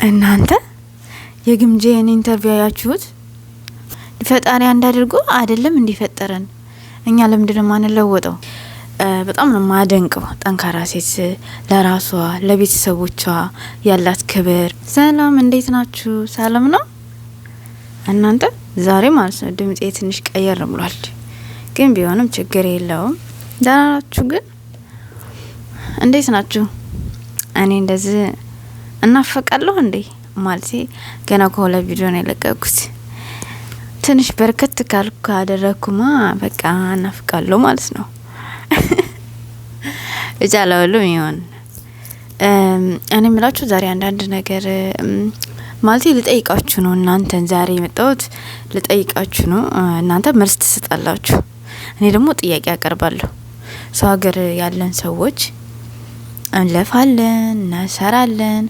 እናንተ የግምጄን interview ያያችሁት? ፈጣሪ አንድ አድርጎ አይደለም እንዲፈጠረን እኛ ለምንድን ነው የማንለወጠው? በጣም ነው የማደንቀው። ጠንካራ ሴት ለራሷ ለቤተሰቦቿ ያላት ክብር። ሰላም፣ እንዴት ናችሁ? ሰላም ነው እናንተ? ዛሬ ማለት ነው ድምጤ ትንሽ ቀየር ብሏል፣ ግን ቢሆንም ችግር የለውም። ደህና ናችሁ? ግን እንዴት ናችሁ? እኔ እንደዚህ እናፈቃለሁ እንዴ? ማለት ገና ከሁለት ቪዲዮ ነው የለቀኩት። ትንሽ በርከት ካልኩ ካደረግኩማ በቃ እናፍቃለሁ ማለት ነው። ብቻ ለሁሉም ይሆን። እኔ የምላችሁ ዛሬ አንዳንድ ነገር ማለት ልጠይቃችሁ ነው። እናንተን ዛሬ የመጣሁት ልጠይቃችሁ ነው። እናንተ መልስ ትሰጣላችሁ፣ እኔ ደግሞ ጥያቄ አቀርባለሁ። ሰው ሀገር ያለን ሰዎች እንለፋለን፣ እናሰራለን፣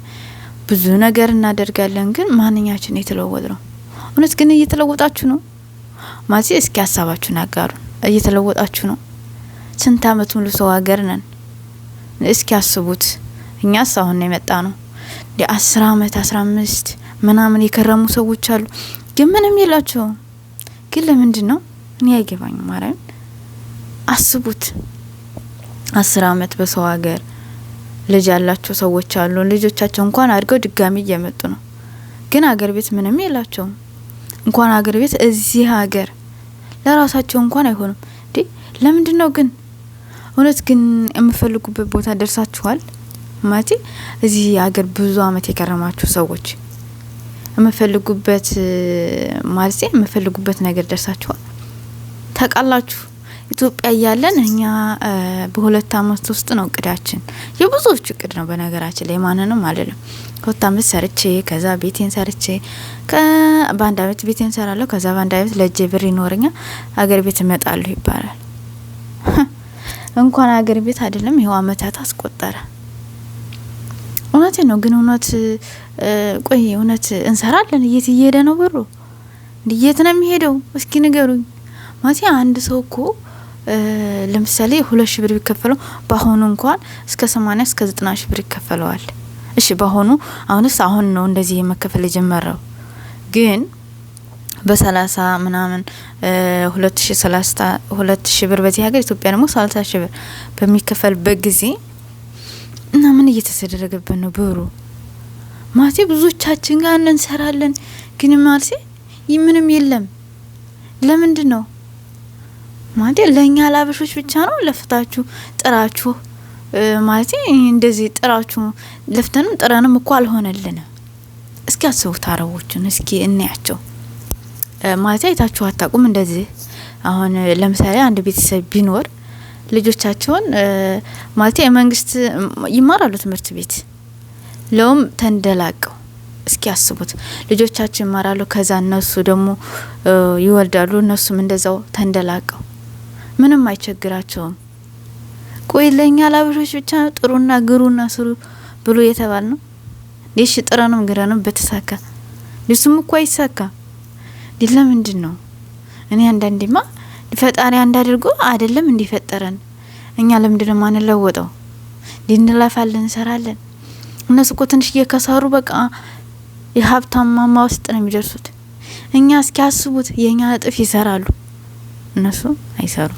ብዙ ነገር እናደርጋለን። ግን ማንኛችን የተለወጥ ነው? እውነት ግን እየተለወጣችሁ ነው ማለት? እስኪ ሀሳባችሁን አጋሩ። እየተለወጣችሁ ነው? ስንት አመት ሙሉ ሰው ሀገር ነን። እስኪ አስቡት። እኛስ አሁን ነው የመጣ ነው። 10 አመት 15 ምናምን የከረሙ ሰዎች አሉ፣ ግን ምንም የላቸውም። ግን ለምንድን ነው እኔ አይገባኝም። ማርያም አስቡት። 10 አመት በሰው ሀገር ልጅ ያላቸው ሰዎች አሉ። ልጆቻቸው እንኳን አድገው ድጋሚ እየመጡ ነው። ግን አገር ቤት ምንም የላቸውም። እንኳን አገር ቤት እዚህ ሀገር ለራሳቸው እንኳን አይሆንም። እንዴ ለምንድን ነው ግን? እውነት ግን የምፈልጉበት ቦታ ደርሳችኋል? ማለት እዚህ ሀገር ብዙ አመት የከረማችሁ ሰዎች የምፈልጉበት ማለት የምፈልጉበት ነገር ደርሳችኋል? ታውቃላችሁ? ኢትዮጵያ እያለን እኛ በ2 አመት ውስጥ ነው እቅዳችን። የብዙዎቹ እቅድ ነው በነገራችን ላይ ማንንም አይደለም። 2 አመት ሰርቼ ከዛ ቤቴን ሰርቼ በአንድ አመት ቤቴን ሰራለሁ። ከዛ በአንድ አመት ለእጄ ብር ይኖረኛል፣ አገር ቤት እመጣለሁ ይባላል። እንኳን አገር ቤት አይደለም ይኸው አመታት አስቆጠረ። እውነቴ ነው ግን እውነት ቆይ እውነት እንሰራለን? የት እየሄደ ነው ብሩ? የት ነው የሚሄደው? እስኪ ንገሩኝ። ማለት አንድ ሰው እኮ ለምሳሌ 2,000 ብር ቢከፈለው በአሁኑ እንኳን እስከ 80 እስከ 90,000 ብር ይከፈለዋል። እሺ በአሁኑ አሁንስ አሁን ነው እንደዚህ የመከፈል የጀመረው። ግን በ30 ምናምን 2,030 2,000 ብር በዚህ ሀገር ኢትዮጵያ ደግሞ 30,000 ብር በሚከፈልበት ጊዜ እና ምን እየተደረገበት ነው ብሩ? ማለቴ ብዙዎቻችን ጋር እንሰራለን፣ ግን ማለቴ ምንም የለም። ለምንድን ነው ማለት ለእኛ ላበሾች ብቻ ነው ለፍታችሁ ጥራችሁ ማለት እንደዚህ ጥራችሁ ለፍተንም ጥረንም እኮ አልሆነልንም። እስኪ አስቡት አረቦችን እስኪ እንያቸው። ማለት አይታችሁ አታውቁም? እንደዚህ አሁን ለምሳሌ አንድ ቤተሰብ ቢኖር ልጆቻቸውን ማለት የመንግስት ይማራሉ ትምህርት ቤት ለውም ተንደላቀው። እስኪ አስቡት ልጆቻቸው ይማራሉ፣ ከዛ እነሱ ደግሞ ይወልዳሉ፣ እነሱም እንደዛው ተንደላቀው ምንም አይቸግራቸውም። ቆይ ለእኛ ላበሾች ብቻ ነው ጥሩና ግሩና ስሩ ብሎ የተባል ነው? እሺ ጥረንም ግረንም በተሳካ እሱም እኮ አይሳካ። ለምንድን ነው? እኔ አንዳንዴማ ፈጣሪ አንድ አድርጎ አይደለም እንዲፈጠረን እኛ ለምንድን ነው የማንለወጠው? እንለፋለን፣ እንሰራለን። እነሱ እኮ ትንሽ እየከሰሩ በቃ የሀብታም ማማ ውስጥ ነው የሚደርሱት። እኛ እስኪ አስቡት፣ የእኛ እጥፍ ይሰራሉ፣ እነሱ አይሰሩ።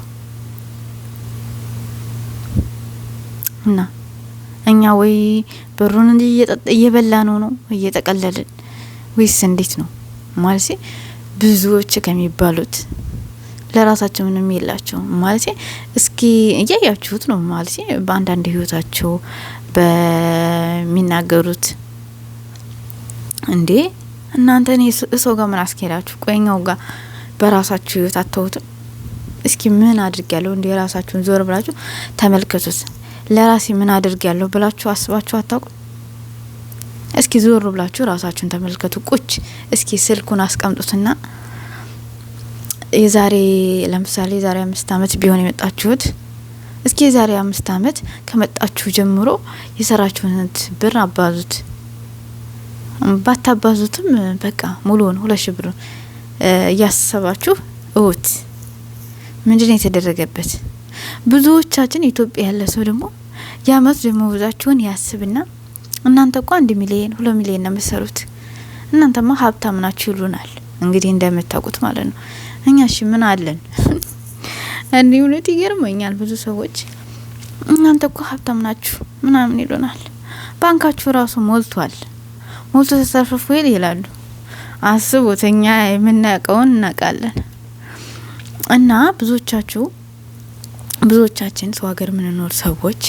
እና እኛ ወይ ብሩን እየበላ ነው ነው እየጠቀለልን ወይስ እንዴት ነው? ማለት ብዙዎች ከሚባሉት ለራሳቸው ምንም የላቸውም። ማለት እስኪ እያያችሁት ነው። ማለት በአንዳንድ ህይወታቸው በሚናገሩት እንዴ እናንተ እኔ ሰው ጋር ምን አስኬዳችሁ? ቆይኛው ጋር በራሳችሁ ህይወት አተውትም። እስኪ ምን አድርግ ያለሁ እንዲ የራሳችሁን ዞር ብላችሁ ተመልከቱት። ለራሴ ምን አድርግ ያለሁ ብላችሁ አስባችሁ አታውቁም? እስኪ ዞር ብላችሁ ራሳችሁን ተመልከቱ። ቁጭ እስኪ ስልኩን አስቀምጡትና የዛሬ ለምሳሌ የዛሬ 5 አመት ቢሆን የመጣችሁት እስኪ የዛሬ 5 አመት ከመጣችሁ ጀምሮ የሰራችሁን ብር አባዙት። ባታባዙትም በቃ ሙሉውን 2,000 ብር እያሰባችሁ እውት ምንድን ነው የተደረገበት? ብዙዎቻችን ኢትዮጵያ ያለ ሰው ደግሞ የአመት ደመወዛችሁን ያስብና እናንተ እኮ 1 ሚሊየን 2 ሚሊየን ነው የምትሰሩት፣ እናንተማ ሀብታም ናችሁ ይሉናል። እንግዲህ እንደምታውቁት ማለት ነው። እኛ እሺ ምን አለን? እንዲህ እውነት ይገርመኛል። ብዙ ሰዎች እናንተ እኮ ሀብታም ናችሁ ምናምን ይሉናል። ባንካችሁ ራሱ ሞልቷል፣ ሞልቶ ተተርፍርፎ ይላሉ። አስቡት፣ እኛ የምናውቀውን እናውቃለን። እና ብዙዎቻችሁ፣ ብዙዎቻችን ሰው ሀገር የምንኖር ሰዎች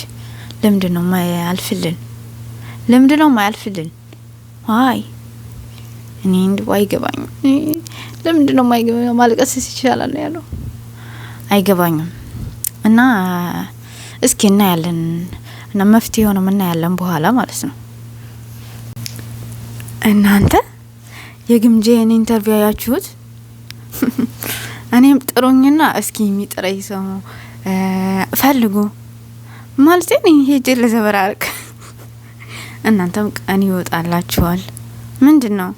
ለምንድን ነው ማያልፍልን? ለምንድን ነው ማያልፍልን? አይ እኔ እንዲሁ አይገባኝም። ለምንድን ነው ማይገባኝ? ማልቀስ ይቻላል ነው ያለው። አይገባኝም። እና እስኪ እናያለን እና መፍትሄ ሆነም እናያለን በኋላ ማለት ነው። እናንተ የግምጄን interview ያያችሁት? እኔም ጥሩኝና እስኪ የሚጥረኝ ሰው ፈልጉ ማለት ሄጄ ለዘበራርቅ። እናንተም ቀን ይወጣላችኋል። ምንድን ነው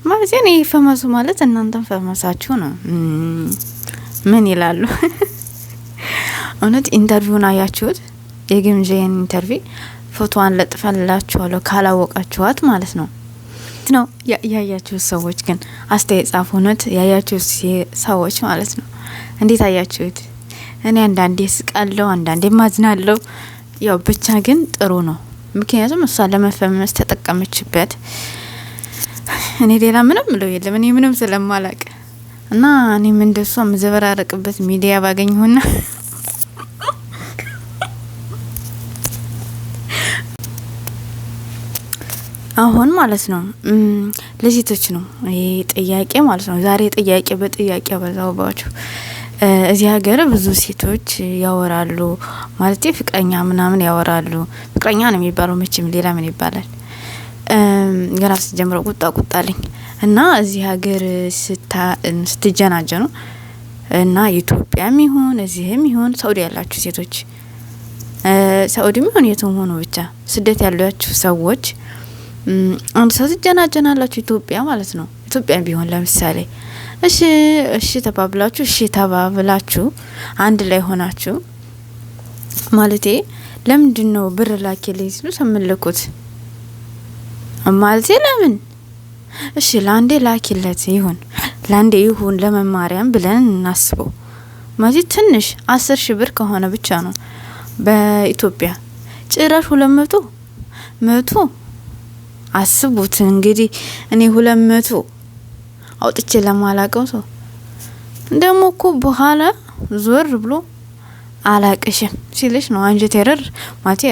ማለት እኔ ፈመሱ ማለት እናንተም ፈመሳችሁ ነው። ምን ይላሉ? እውነት interview ን አያችሁት? የግምጄን interview ፎቶዋን ለጥፈላችኋለሁ ካላወቃችኋት ማለት ነው። ያያችሁት ሰዎች ግን አስተያየት ጻፉ። እውነት ያያችሁት ሰዎች ማለት ነው። እንዴት አያችሁት? እኔ አንዳንዴ ስቃለሁ፣ አንዳንዴ ማዝናለሁ። ያው ብቻ ግን ጥሩ ነው። ምክንያቱም እሷ ለመፈመስ ተጠቀመችበት። እኔ ሌላ ምንም ምለው የለም። እኔ ምንም ስለማላቅ እና እኔም እንደሷ የምዘበራረቅበት ሚዲያ ባገኘሁና አሁን ማለት ነው ለሴቶች ነው ይሄ ጥያቄ ማለት ነው። ዛሬ ጥያቄ በጥያቄ አበዛውባችሁ። እዚህ ሀገር ብዙ ሴቶች ያወራሉ ማለት ፍቅረኛ ምናምን ያወራሉ። ፍቅረኛ ነው የሚባለው መቼም ሌላ ምን ይባላል? ገና ስትጀምረው ቁጣ ቁጣልኝ እና እዚህ ሀገር ስትጀናጀኑ እና ኢትዮጵያም ይሁን እዚህም ይሁን ሳኡዲ ያላችሁ ሴቶች፣ ሳኡዲም ይሁን የትም ሆኖ ብቻ ስደት ያላችሁ ሰዎች አንድ ሰው ትጀናጀናላችሁ፣ ኢትዮጵያ ማለት ነው። ኢትዮጵያ ቢሆን ለምሳሌ እሺ እሺ ተባብላችሁ፣ እሺ ተባብላችሁ አንድ ላይ ሆናችሁ ማለቴ ለምንድን ነው ብር ላኪልኝ ሲሉ ሰምልኩት ማለቴ ለምን? እሺ ለአንዴ ላኪለት ይሁን፣ ለአንዴ ይሁን ለመማሪያም ብለን እናስበው። ማለት ትንሽ 10,000 ብር ከሆነ ብቻ ነው በኢትዮጵያ፣ ጭራሽ 200 መቶ አስቡት እንግዲህ። እኔ 200 አውጥቼ ለማላቀው ሰው ደግሞ እኮ በኋላ ዞር ብሎ አላቅሽም ሲልሽ ነው አንጀቴ ርር ማለት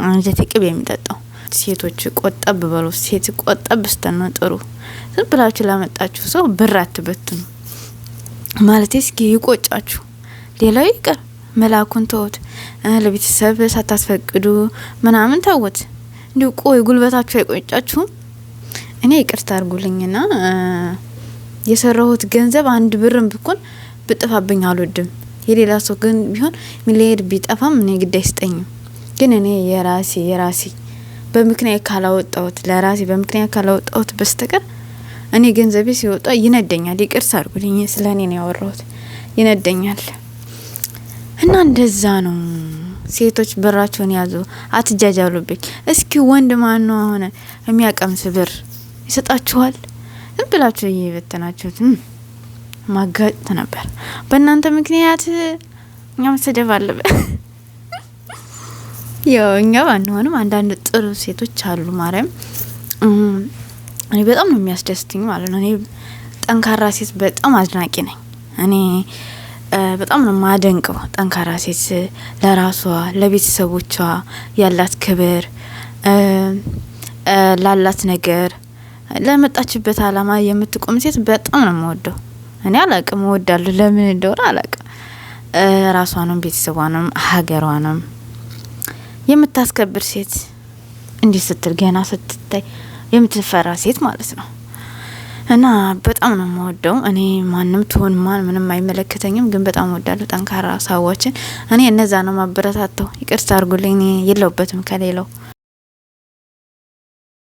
አንጀቴ ቅቤ የሚጠጣው። ሴቶች ቆጠብ በሉ። ሴት ቆጠብ ስትል ጥሩ። ዝም ብላችሁ ላመጣችሁ ሰው ብር አትበትኑ። ማለት እስኪ ይቆጫችሁ። ሌላው ይቅር መላኩን ተውት፣ ለቤተሰብ ሳታስፈቅዱ ምናምን ተውት። እንዲሁ ቆይ ጉልበታችሁ አይቆጫችሁም? እኔ ይቅርታ አድርጉልኝና የሰራሁት ገንዘብ አንድ ብርም ብኮን ብጠፋብኝ አልወድም። የሌላ ሰው ግን ቢሆን ሚሊየን ቢጠፋም እኔ ግድ አይስጠኝም። ግን እኔ የራሴ በምክንያት ካላወጣሁት፣ ለራሴ በምክንያት ካላወጣሁት በስተቀር እኔ ገንዘቤ ሲወጣ ይነደኛል። ይቅርታ አድርጉልኝ፣ ስለ እኔ ነው ያወራሁት። ይነደኛል እና እንደዛ ነው። ሴቶች ብራቸውን ያዙ፣ አትጃጃሉብኝ። እስኪ ወንድ ማን ነው አሁን የሚያቀምስ ብር ይሰጣችኋል? ዝም ብላችሁ እየበተናችሁት ማጋጨት ነበር። በእናንተ ምክንያት እኛ መሰደብ አለብን። ያው እኛ ባንሆንም አንዳንድ ጥሩ ሴቶች አሉ። ማርያም እኔ በጣም ነው የሚያስደስትኝ ማለት ነው። እኔ ጠንካራ ሴት በጣም አድናቂ ነኝ። እኔ በጣም ነው የማደንቀው ጠንካራ ሴት፣ ለራሷ ለቤተሰቦቿ ያላት ክብር፣ ላላት ነገር፣ ለመጣችበት አላማ የምትቆም ሴት በጣም ነው የምወደው። እኔ አላቅም፣ እወዳለሁ። ለምን እንደሆነ አላቅም። ራሷንም ቤተሰቧንም ሀገሯንም የምታስከብር ሴት፣ እንዲህ ስትል ገና ስትታይ የምትፈራ ሴት ማለት ነው። እና በጣም ነው የምወደው። እኔ ማንም ትሆን ማን ምንም አይመለከተኝም፣ ግን በጣም እወዳለሁ ጠንካራ ሰዎችን። እኔ እነዛ ነው ማበረታተው። ይቅርታ አድርጉልኝ፣ እኔ የለሁበትም ከሌላው